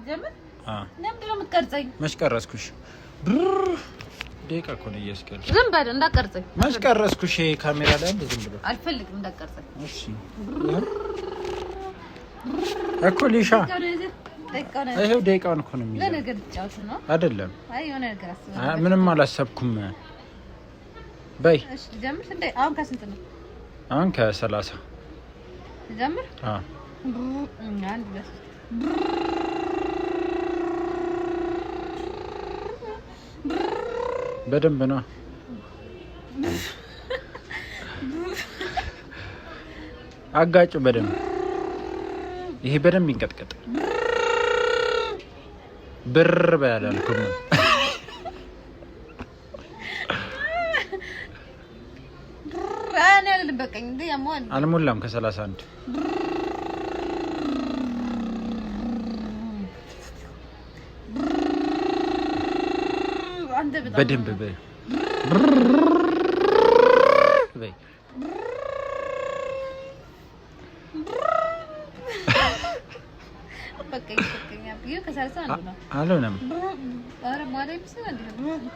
ለምንድን ነው የምትቀርጸኝ? መች ቀረጽኩሽ? ደቂቃ እኮ ነው እያስቀረጽ። ዝም በል እንዳትቀርጸኝ። መች ቀረጽኩሽ? ይሄ ካሜራ ላይ አንድ ዝም ብሎ አልፈልግም፣ እንዳትቀርጸኝ። እሺ እኮ ሊሻ ይኸው ደቂቃውን እኮ ነው የሚይዘው። ለነገር ልጫወት ነው አይደለም? አይ የሆነ ነገር አስበህ። ምንም አላሰብኩም። በይ። እሺ ልጀምር። እንደ አሁን ከስንት ነው? አሁን ከ30። ልጀምር። አዎ። አንድ፣ ሁለት፣ ሶስት። በደንብ ነው። አጋጩ በደንብ። ይሄ በደንብ ይንቀጥቀጥ። ብር በይ አላልኩም። እኔ አልልም። በቃኝ እንዴ ያመዋል። አልሞላም ከ31። አንተ በጣም በደንብ በይ በይ። በቃኝ በቃኝ። አብዬ ከ31 ነው። አልሆነም። ኧረ ማርያም ስል እንዴ ነው።